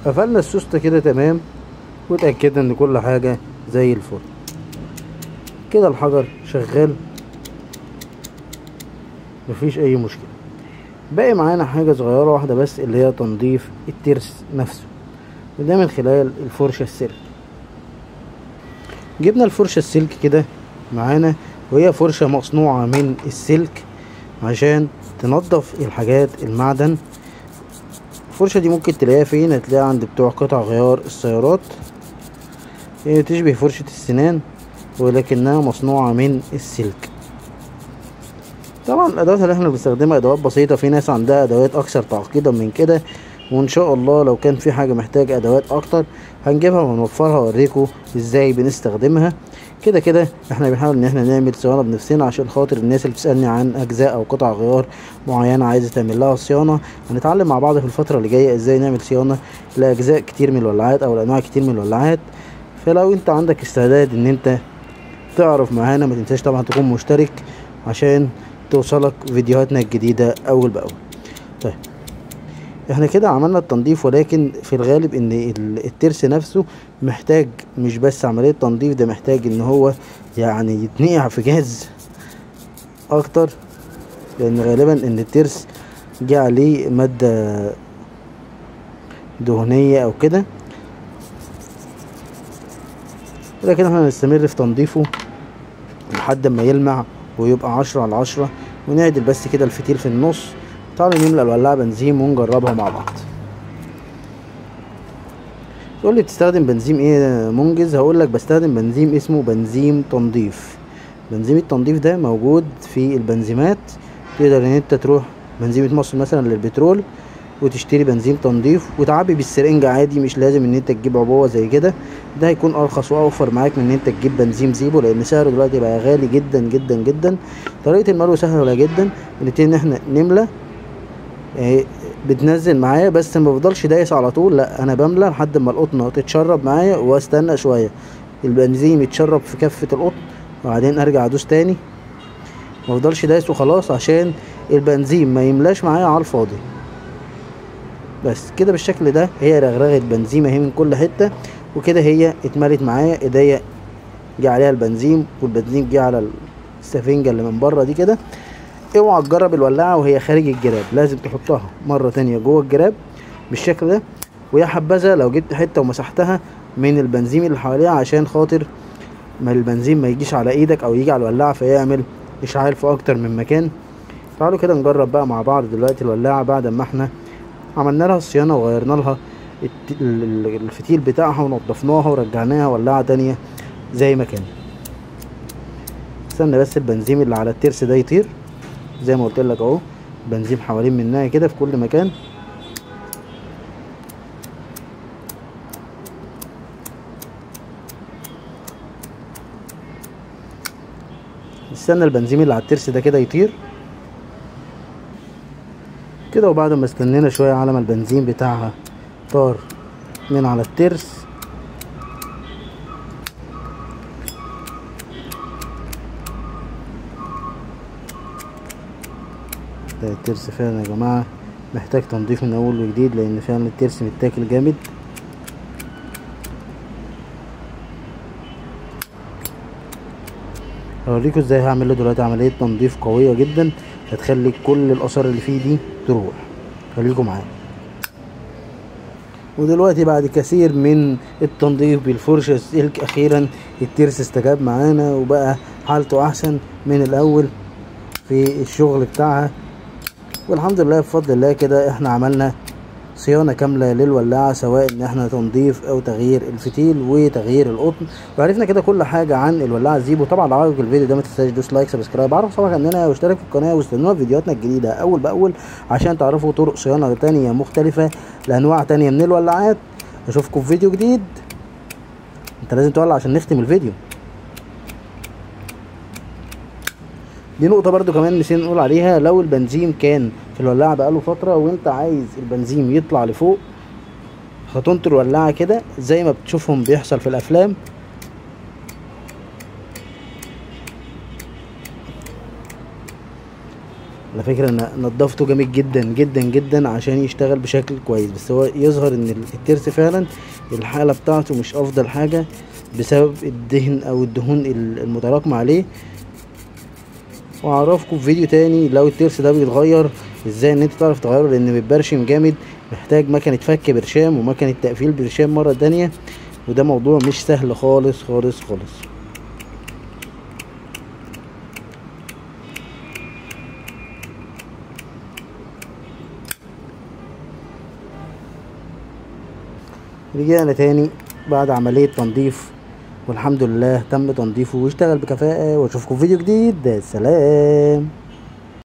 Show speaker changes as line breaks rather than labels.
قفلنا السوستة كده تمام، وتأكدنا ان كل حاجة زي الفل كده. الحجر شغال مفيش اي مشكلة. باقي معانا حاجة صغيرة واحدة بس، اللي هي تنظيف الترس نفسه، وده من خلال الفرشة السلك. جبنا الفرشة السلك كده معانا، وهي فرشة مصنوعة من السلك عشان تنظف الحاجات المعدن. الفرشة دي ممكن تلاقيها فين؟ هتلاقيها عند بتوع قطع غيار السيارات. هي تشبه فرشة السنان ولكنها مصنوعة من السلك. طبعا الادوات اللي احنا بنستخدمها ادوات بسيطة، في ناس عندها ادوات اكثر تعقيدا من كده، وان شاء الله لو كان في حاجة محتاجة ادوات اكتر هنجيبها ونوفرها واوريكم ازاي بنستخدمها. كده كده احنا بنحاول ان احنا نعمل صيانة بنفسنا عشان خاطر الناس اللي بتسألني عن اجزاء او قطع غيار معينة عايزة تعمل لها صيانة. هنتعلم مع بعض في الفترة اللي جاية ازاي نعمل صيانة لاجزاء كتير من الولاعات او لانواع كتير من الولاعات. فلو انت عندك استعداد ان انت تعرف معانا، ما تنساش طبعا تكون مشترك عشان توصلك فيديوهاتنا الجديدة اول باول. طيب احنا كده عملنا التنظيف، ولكن في الغالب ان الترس نفسه محتاج مش بس عملية تنظيف، ده محتاج ان هو يعني يتنقع في جهاز اكتر، لان غالبا ان الترس جه عليه مادة دهنية او كده. ولكن احنا هنستمر في تنظيفه لحد ما يلمع ويبقى 10 على 10، ونعدل بس كده الفتيل في النص. تعالوا نملى الولاعة بنزين ونجربها مع بعض. تقول لي بتستخدم بنزين ايه منجز؟ هقول لك بستخدم بنزين اسمه بنزين تنظيف. بنزين التنظيف ده موجود في البنزيمات، تقدر ان انت تروح بنزيمة مصر مثلا للبترول وتشتري بنزين تنظيف وتعبي بالسرنج عادي، مش لازم ان انت تجيب عبوة زي كده. ده هيكون ارخص واوفر معاك من ان انت تجيب بنزين زيبو، لان سعره دلوقتي بقى غالي جدا جدا جدا. طريقة الملو سهلة جدا، بنبتدي ان احنا نملى، بتنزل معايا بس ما بفضلش دايس على طول، لا انا بملى لحد ما القطنه تتشرب معايا واستنى شوية البنزين يتشرب في كفه القطن، وبعدين ارجع ادوس تاني. ما بفضلش دايس وخلاص عشان البنزين ما يملاش معايا على الفاضي. بس كده بالشكل ده هي رغرغه بنزين اهي من كل حتة، وكده هي اتملت معايا، ايديا جه عليها البنزين والبنزين جه على السفنجه اللي من بره دي كده. اوعى تجرب الولاعه وهي خارج الجراب، لازم تحطها مرة تانية جوه الجراب بالشكل ده. ويا حبذا لو جبت حتة ومسحتها من البنزين اللي حواليها عشان خاطر ما البنزين ما يجيش على ايدك او يجي على الولاعه فيعمل اشعال في اكتر من مكان. تعالوا كده نجرب بقى مع بعض دلوقتي الولاعه بعد ما احنا عملنا لها الصيانة وغيرنا لها الفتيل بتاعها ونضفناها ورجعناها ولاعه تانية زي ما كان. استنى بس البنزين اللي على الترس ده يطير، زي ما قلت لك اهو بنزين حوالين منها كده في كل مكان. استنى البنزين اللي على الترس ده كده يطير كده. وبعد ما استنينا شوية على ما البنزين بتاعها طار من على الترس، ده الترس فعلا يا جماعة محتاج تنظيف من اول وجديد، لان فعلا الترس متاكل جامد. هوريكم ازاي هعمل له دلوقتي عملية تنظيف قوية جدا هتخلي كل الاثار اللي فيه دي تروح. خليكم معايا. ودلوقتي بعد كثير من التنظيف بالفرشه السلك اخيرا الترس استجاب معانا وبقى حالته احسن من الاول في الشغل بتاعها، والحمد لله بفضل الله كده احنا عملنا صيانة كاملة للولاعة، سواء ان احنا تنظيف او تغيير الفتيل وتغيير القطن، وعرفنا كده كل حاجة عن الولاعة زيبو. طبعا لو عجبك الفيديو ده ما تنساش تدوس like subscribe، عرف صحابك عننا واشترك في القناة، واستنونا في فيديوهاتنا الجديدة اول باول عشان تعرفوا طرق صيانة تانية مختلفة لانواع تانية من الولاعات. اشوفكم في فيديو جديد. انت لازم تولع عشان نختم الفيديو. دي نقطة برضو كمان نسينا نقول عليها، لو البنزين كان في الولاعة بقاله فترة وانت عايز البنزين يطلع لفوق، هتنطر الولاعة كده زي ما بتشوفهم بيحصل في الافلام. على فكرة انا نضفته جامد جدا جدا جدا عشان يشتغل بشكل كويس، بس هو يظهر ان الترس فعلا الحالة بتاعته مش افضل حاجة بسبب الدهن او الدهون المتراكمة عليه. واعرفكم في فيديو تاني لو الترس ده بيتغير ازاي، ان انت تعرف تغيره، لان بيتبرشم جامد، محتاج مكنة فك برشام ومكنة تقفيل برشام مرة تانية، وده موضوع مش سهل خالص خالص خالص. رجعنا تاني بعد عملية تنظيف، والحمد لله تم تنظيفه واشتغل بكفاءة. واشوفكم في فيديو جديد. سلام.